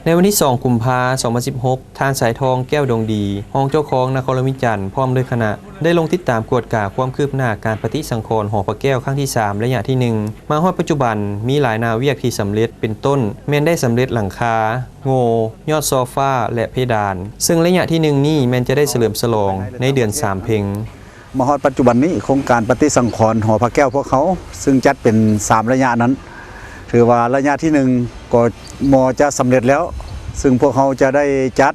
ໃນວັນທີສອງ ກຸມພາ ສອງພັນສິບຫົກ ທ່ານ ສາຍທອງ ແກ້ວດວງດີ ຮອງເຈົ້າຄອງນະຄອນຫຼວງວຽງຈັນ ພ້ອມດ້ວຍຄະນະ ໄດ້ລົງຕິດຕາມກວດກາຄວາມຄືບໜ້າການປະຕິສັງຂອນຫໍພະແກ້ວຄັ້ງທີສາມ ໄລຍະທີໜຶ່ງ. ມາຮອດປັດຈຸບັນ ມີຫຼາຍໜ້າວຽກທີ່ສຳເລັດ ເປັນຕົ້ນ ແມ່ນໄດ້ສຳເລັດຫຼັງຄາ, ໂງ່, ຍອດຊໍຟາ ແລະ ເພດານ, ເຊິ່ງໄລຍະທີໜຶ່ງນີ້ແມ່ນຈະໄດ້ສະເຫຼີມສະຫຼອງໃນເດືອນສາມເພັງ. ມາຮອດປັດຈຸບັນນີ້ ໂຄງການປະຕິສັງຂອນຫໍພະແກ້ວພວກເຮົາ ເຊິ່ງຈັດເປັນສາມໄລຍະນັ້ນ ຖືວ່າໄລຍະທີໜຶ່ງກໍມໍຈະສຳເລັດແລ້ວ, ເຊິ່ງພວກເຮົາຈະໄດ້ຈັດ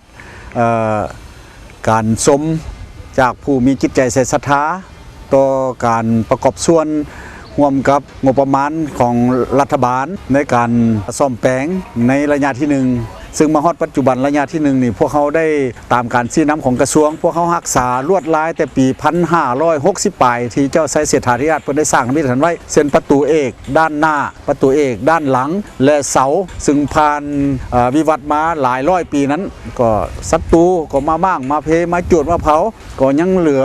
ເອີ ການຊົມຈາກຜູ້ມີຈິດໃຈໃສ່ສັດທາຕໍ່ການປະກອບສ່ວນຮ່ວມກັບງົບປະມານຂອງລັດຖະບານໃນການສ້ອມແປງໃນໄລຍະທີໜຶ່ງ. ເຊິ່ງມາຮອດປັດຈຸບັນໄລຍະທີໜຶ່ງນີ້ ພວກເຮົາໄດ້ຕາມການຊີ້ນຳຂອງກະຊວງ, ພວກເຮົາຮັກສາລວດລາຍແຕ່ປີພັນຫ້າຮ້ອຍຫົກສິບປາຍ ທີ່ເຈົ້າໄຊເສດຖາທິຣາດເພິ່ນໄດ້ສ້າງທຳອິດຫັ້ນໄວ້ ເຊັ່ນ ປະຕູເອກດ້ານໜ້າ, ປະຕູເອກດ້ານຫຼັງ ແລະ ເສົາ ເຊິ່ງຜ່ານ ເອີ ວິວັດມາຫຼາຍຮ້ອຍປີນັ້ນ ກໍສັດຕູກໍມາມ້າງມາເພ ມາຈູດມາເຜົາ ກໍຍັງເຫຼືອ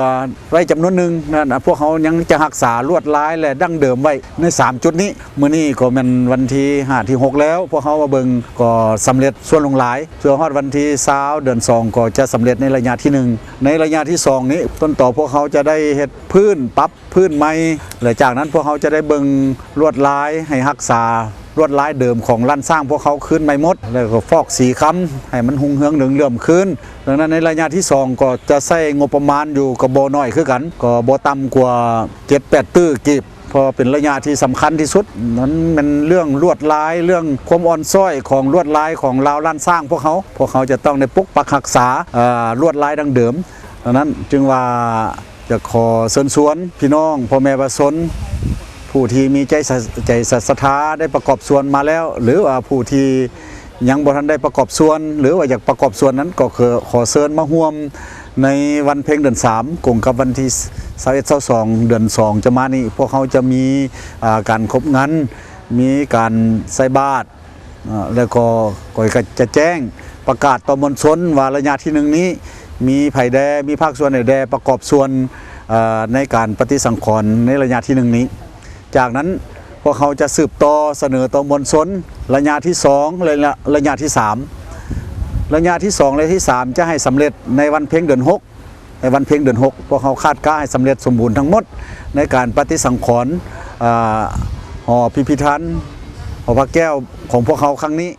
ໄວ້ຈຳນວນໜຶ່ງນັ້ນ ພວກເຮົາຍັງຈະຮັກສາລວດລາຍ ແລະ ດັ້ງເດີມໄວ້ໃນສາມຈຸດນີ້. ມື້ນີ້ກໍແມ່ນວັນທີຫ້າ ທີຫົກແລ້ວ ພວກເຮົາມາເບິ່ງກໍສຳເລັດສ່ວນຫຼວງຫຼາຍ, ເພື່ອຮອດວັນທີຊາວ ເດືອນສອງ ກໍຈະສຳເລັດໃນໄລຍະທີໜຶ່ງ. ໃນໄລຍະທີສອງນີ້ ຕົ້ນຕໍພວກເຮົາຈະໄດ້ເຮັດພື້ນ ປັບພື້ນໃໝ່ ແລະ ຈາກນັ້ນພວກເຮົາຈະໄດ້ເບິ່ງລວດລາຍ ໃຫ້ຮັກສາລວດລາຍເດີມຂອງລ້ານຊ້າງພວກເຮົາຄືນໃໝ່ໝົດ ແລ້ວກໍຟອກສີຄຳໃຫ້ມັນຮຸ່ງເຮືອງເຫຼືອງເຫຼື້ອມຄືນ. ດັ່ງນັ້ນໃນໄລຍະທີສອງກໍຈະໃຊ້ງົບປະມານຢູ່ກໍບໍ່ໜ້ອຍຄືກັນ, ກໍບໍ່ຕ່ຳກວ່າເຈັດແປດຕື້ກີບ ເພາະເປັນໄລຍະທີ່ສຳຄັນທີ່ສຸດ. ນັ້ນແມ່ນເລື່ອງລວດລາຍ, ເລື່ອງຄວາມອ່ອນຊ້ອຍຂອງລວດລາຍຂອງລາວລ້ານຊ້າງພວກເຮົາ. ພວກເຮົາຈະຕ້ອງໄດ້ປົກປັກຮັກສາ ເອີ ລວດລາຍດັ້ງເດີມ. ດັ່ງນັ້ນຈຶ່ງວ່າ ຈະຂໍເຊີນຊວນພີ່ນ້ອງພໍ່ແມ່ປະຊາຊົນ ຜູ້ທີ່ມີໃຈສະ ໃຈສະ ສັດທາໄດ້ປະກອບສ່ວນມາແລ້ວ ຫຼືວ່າຜູ້ທີ່ຍັງບໍ່ທັນໄດ້ປະກອບສ່ວນ ຫຼືວ່າຢາກປະກອບສ່ວນນັ້ນ ກໍຄືຂໍເຊີນມາຮ່ວມໃນວັນເພັງເດືອນສາມ ກົງກັບວັນທີຊາວເອັດ ຊາວສອງ ເດືອນສອງ ຈະມານີ້. ພວກເຮົາຈະມີ ອ່າ ການຄົບງັນ, ມີການໃສ່ບາດ ເອີ ແລ້ວກໍຂ້ອຍກໍຈະແຈ້ງປະກາດຕໍ່ມວນຊົນວ່າໄລຍະທີໜຶ່ງນີ້ມີໃຜແດ່ ມີພາກສ່ວນໃດແດ່ປະກອບສ່ວນ ເອີ ໃນການປະຕິສັງຂອນໃນໄລຍະທີໜຶ່ງນີ້. ຈາກນັ້ນພວກເຮົາຈະສືບຕໍ່ສະເໜີຕໍ່ມວນຊົນໄລຍະທີສອງ ແລະ ໄລຍະທີສາມ. ໄລຍະທີສອງ ແລະ ທີສາມ ຈະໃຫ້ສຳເລັດໃນວັນເພັງເດືອນຫົກ. ໃນວັນເພັງເດືອນຫົກ ພວກເຮົາຄາດກະໃຫ້ສຳເລັດສົມບູນທັງໝົດໃນການປະຕິສັງຂອນ ເອີ ຫໍພິພິທະພັນ ຫໍພະແກ້ວຂອງພວກເຮົາຄັ້ງນີ້.